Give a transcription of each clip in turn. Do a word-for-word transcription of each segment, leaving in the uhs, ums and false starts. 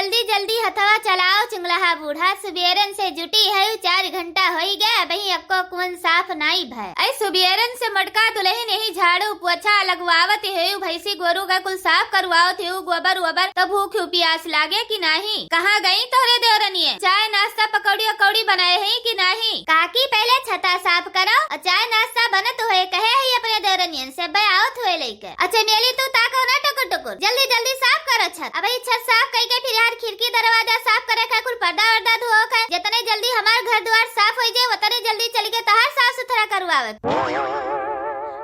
जल्दी जल्दी हथवा चलाओ चुंगलहा बूढ़ा, सुबेरन से जुटी है, चार घंटा होई गए, अबही एक्को कुवन साफ नाई भय। ऐ सुबेरन से मोटका दुलहिन यही झाड़ू पोछा लगवावत है, भैंसी गोरू का कुल साफ करवावत है, गोबर वोबर, तो भूख प्यास लागे कि नाही? कहाँ गई तोहरे देवरनिये? चाय नाश्ता पकौड़ी अकौड़ी बनाए है कि नाही? काकी पहले छता साफ करो और चाय नाश्ता बनत हुए कहे है अपने देवरनियन से, बे आवत हुए लइके। अच्छा मेली तू ताको ना टुकुर टुकुर, जल्दी जल्दी साफ करो छत। अब ई छत साफ कई के फिर यार खिड़की दरवाजा साफ करे का कुल पर्दा वर्दा धोओ का। जितने जल्दी हमार घर द्वार साफ होई जाए उतने जल्दी चली के तहार साफ सुथरा करवावत।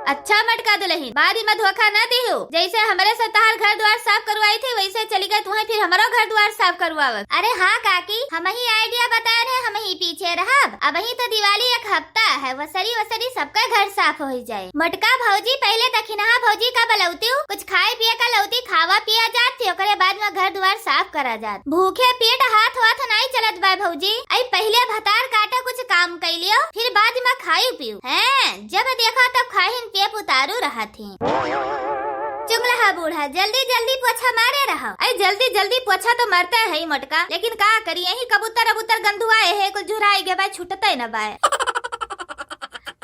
अच्छा मोटका दुलहिन, बाद में धोखा ना दिहु, जैसे हमरे से तहार घर द्वार साफ करवाई थी वैसे चली गए तुम्हें फिर हमरो घर द्वार साफ करवावत। अरे हाँ काकी, हम ही idea बताए रहे, हम ही पीछे रहब। अबही तो दिवाली एक हफ्ता है, वसरी वसरी सबका घर साफ होई जाए। मोटका भौजी पहले दखिनहा भौजी का बलौती हूँ, कुछ खाए पिए का लौती, खावा पिया जात थी, ओकरे बाद में घर द्वार साफ करा जात। भूखे पेट हाथ वाथ नाई चलत बा भौजी। ऐ पहले भतार काटो कुछ काम कई लियो, फिर बाद में खाई पियो। हैं, जब देखो तब खाहिन पेप उतारू रहत ही। चुंगलहा बूढ़ा, जल्दी जल्दी पोछा मारे रहो। ऐ जल्दी जल्दी पोछा तो मरते है मोटका, लेकिन का करी, यही कबूतर अबूतर गंधुआए है, कुल झुराई गए बा, छूटते न बाय।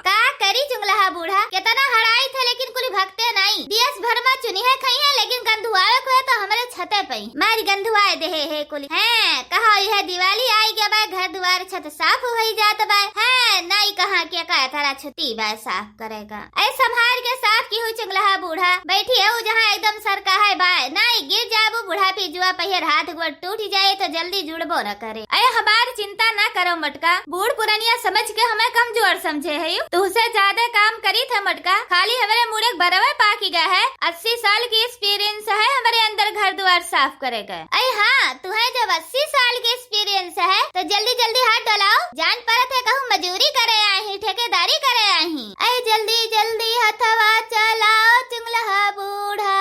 का करी चुंगलहा बूढ़ा, केतना हड़ाई थे लेकिन कुल भगते नाई। दियस भर में चुनिहे खइहे लेकिन गंधुआवे को है तो हमरे छते पई मारी गंधुआए देहे है कुल। हैं, कहा यह दिवाली आई गया बा, घर दुआर छत साफ होई जात बा। हैं, नाई कहाँ के का थारा छुट्टी बा साफ करेगा। ऐ संभार के साफ की हुई चुंगलहा बूढ़ा, बैठी है जहाँ एकदम सर का है बा, नाई गिर जाबू बूढ़ा पिजुआ पहिर हाथ गोड़ टूट जाए तो जल्दी जुड़बो न करे। अरे हमार चिंता ना करो मोटका, बूढ़ पुरनिया समझ के हमें कमजोर समझे है। तुहसे ज्यादा काम करी था मोटका, खाली हमारे मुड़े बरवे पाकी गए है। अस्सी साल की experience है हमारे अंदर घर द्वार साफ करे गए। अरे हाँ, तुम्हें जब अस्सी साल की experience है तो जल्दी जल्दी हाथ डोलाओ, जान परत है कहूँ मजूरी करे आई, ठेकेदारी करे आई। अरे जल्दी जल्दी हथवा चलाओ चुंगलहा बूढ़ा,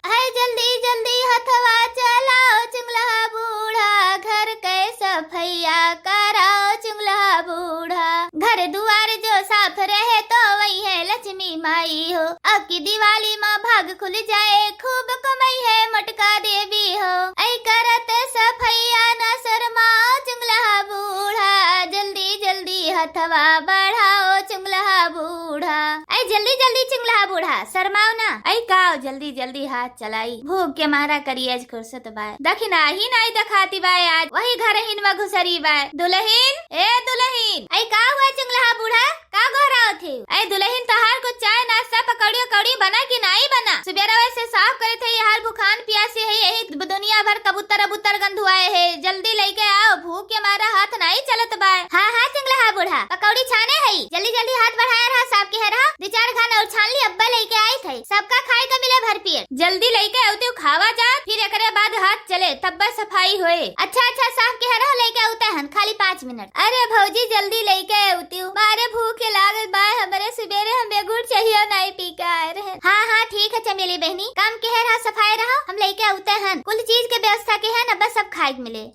अरे जल्दी जल्दी हथवा चलाओ चुंगलहा बूढ़ा, घर के सफैया कराओ चुंगलहा बूढ़ा। घर दुआर जो साफ रहे तो वही है लक्ष्मी माई हो। अब की दिवाली माँ भाग खुल जाए, खूब कमाई है मोटका देवी हो। ऐ करत सफैया न शर्माओ चुंगलहा बूढ़ा, जल्दी जल्दी हथवा बढ़ाओ चुंगलहा बूढ़ा। ऐ जल्दी जल्दी चुंगलहा बूढ़ा, शर्माओ ना। ऐ काओ जल्दी जल्दी हाथ चलाई, भूख के मारा करियज खुरसत बाय। दखिनही नाई देखाती बाय आज, वही घरहिन में घुसरी बाय। दुलहिन, ए दुलहिन, ऐ का हुआ चुंगलहा बूढ़ा? का गोहरावत है? ऐ दुलहिन तहार को चाय नाश्ता पकौड़ी उकौड़ी बना कि नाई बना? सुबेरवे से साफ करे थे, यार भुखान पियासी है, यही दुनिया भर कबूतर अबूतर गंधुआए है, जल्दी लइके आओ, भूख के मारा हाथ नाई चलत बाय। हाँ हाँ चुंगलहा बूढ़ा, पकौड़ी छाने है, जल्दी जल्दी हाथ बढ़ाए रहा, साफ के है रहा, दो चार घान और छान ली, अब्बे लइके आई थे, सबका खाए का मिले भर पेट। जल्दी लइके अउतिउ खावा जात, फिर एकरे बाद हाथ चले, तब्बे सफाई होए। अच्छा अच्छा, साफ के है रहा, लइके अउते हन, खाली पाँच मिनट। अरे भौजी जल्दी लइके अउतिउ, बारे भूख के लागत बाय, हमरे सुबेरे हम एगुट चाहिए नाई पी के आए रहे। हाँ हाँ ठीक है चमेली बहनी, काम के है रहा, सफाई रहा, हम लइके अउते हन, कुल चीज के व्यवस्था के है ना, बस सब खाए के मिले।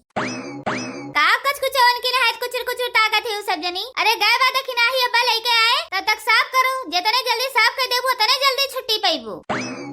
का कुछ कुछ ओन की रहत कुचुर कुचुर ताकत है उ सब जनी? अरे गए बा दखिनही अब्बा लइके आए, तब तक साफ करो, जितने जल्दी साफ कर देबू उतने जल्दी छुट्टी पइबू।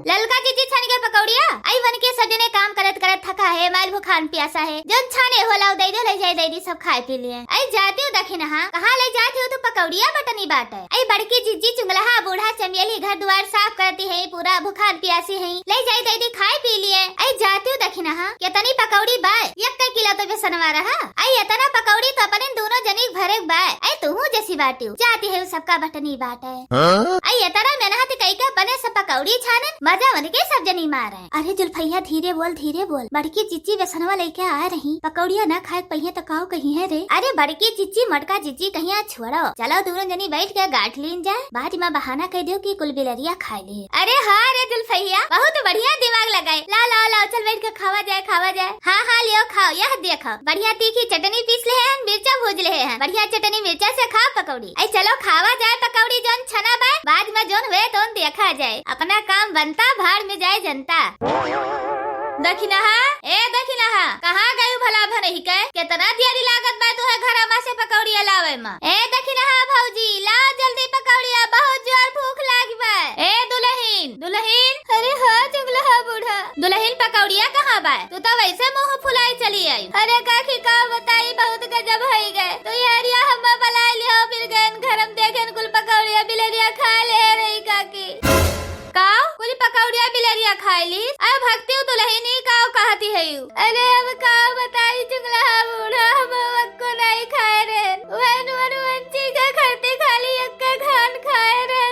ललका जीजी छान के पकौड़िया, आई बन के सब जने काम करत करत थका है, माल भुखान प्यासा है, जौन छाने होला उ दे दे, ले जाए दे दी, सब खाए पी लिए। आई जाती हूँ दखिनहा, कहाँ ले जाती हो तू पकौड़िया बटनी बाटे? आई बड़की जीजी चुंगलहा बूढ़ा चमेली घर दुआर साफ करती है, पूरा भुखान प्यासी है, ले जाए दे दी, खाए पी लिए। आई जाती हूँ दखिनहा, केतनी पकौड़ी बाय, एक किलो तो बेसनवा रहा। आई एतना पकौड़ी तो अपने दोनों जनी के भरे के बाय। आई तू जैसी बाटी हूँ, जाती है उ सबका बटनी बाटे। हाँ? आई एतना मेहनत कई के अपने से पकौड़ी छानन, मजा उनके सब जनी मारे। अरे जुल्फैया, धीरे बोल, धीरे बोल। बड़की जीजी बेसनवा लइके आ रही, पकौड़िया ना खाए के पहिए तो काऊ कही है रे। अरे बड़की जीजी, मोटका जीजी कहिया छोड़ो। चलो दोनों जनी बैठ के गांठ लीन जाए, बाद में बहाना कह दियो कि कुल बिलरिया खाए ली। अरे हाँ रे जुल्फैया, बहुत बढ़िया दिमाग लगाए। लाओ, लाओ, लाओ, चल बैठ के खावा जाए, खावा जाए। हाँ, हाँ, लियो खाओ, यह देखो, बढ़िया तीखी चटनी पीस ले हैं, मिर्चा भूज ले हैं, बढ़िया चटनी मिर्चा से खाओ पकौड़ी। ऐ चलो खावा जाए पकौड़ी, जौन छना बाय, बाद में जौन हुए तौन देखा जाए, अपना काम बनता, भाड़ में जाए जनता। दखिनहा, ए दखिनहा, कहाँ गयू भला भनही के? केतना देरी लागत बा तोहे घरमा से पकौड़ी लावे में। ए दखिनहा भौजी, लाओ जल्दी पकौड़िया, बहुत जोर भूख लागी बा। ए दुलहिन, दुलहिन। अरे हाँ चुगलहा बूढ़ा। दुलहिन पकौड़िया कहाँ बा? तू तो वैसे ते मुँह फुलाई चली आई। अरे काकी का बताई, बहुत गजब होई गए। तो ये हरिया हम बलाई लियो, फिर गएन घर में देखेन कुल पकौड़िया बिलरिया खा ले रही काकी। का? कुल पकौड़िया बिलरिया खाए ली? अरे भक्ति दुलहिनी का कहती है यू? अरे अब का बताई चुगला बूढ़ा, हम अक्को नहीं खाए रहे। वन वन वन चीज खरती खाली एक खान खाए रहे।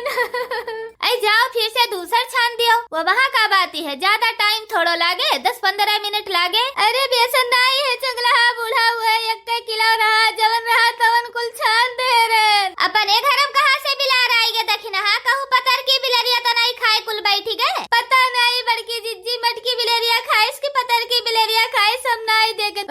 ऐ जाओ फिर से दूसर छान दियो। वो वहाँ का बात ही है, ज्यादा टाइम थोड़ो लागे, दस पन्द्रह मिनट लागे। अरे बेसन नाई है चुगला बूढ़ा, वो एक किलो रहा, जवन रहा तवन कुल छान दे रहे। अपने घर में कहाँ से बिलार आई गे दखिनहा, कहूँ पतर की बिलरिया तो नहीं खाए कुल बैठी गए। पता नहीं बड़की जिज्जी मटकी बिलरिया खाइस कि पतर की बिलरिया खाइस, हम नहीं देखे।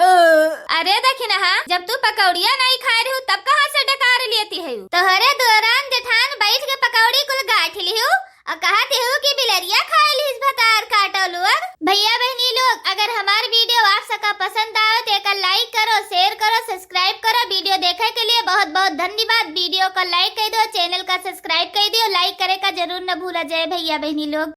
अरे दखिनहा, जब तू पकौड़िया नहीं खाए रहू तब कहाँ से डकार लेती है? तोहरे दौरान जेठान बैठ के पकौड़ी कुल गाँठ लिहू और कहत हूँ कि बिलरिया खाए लीस भतार काटो लोग। भैया बहनी लोग, अगर हमार वीडियो आप सबका पसंद आवे तो एकर लाइक करो, शेयर करो, सब्सक्राइब करो। वीडियो देखे के लिए बहुत बहुत धन्यवाद। वीडियो का लाइक कर दो, चैनल का सब्सक्राइब कर दियो, लाइक करे का जरूर न भूला जाए भैया बहनी लोग।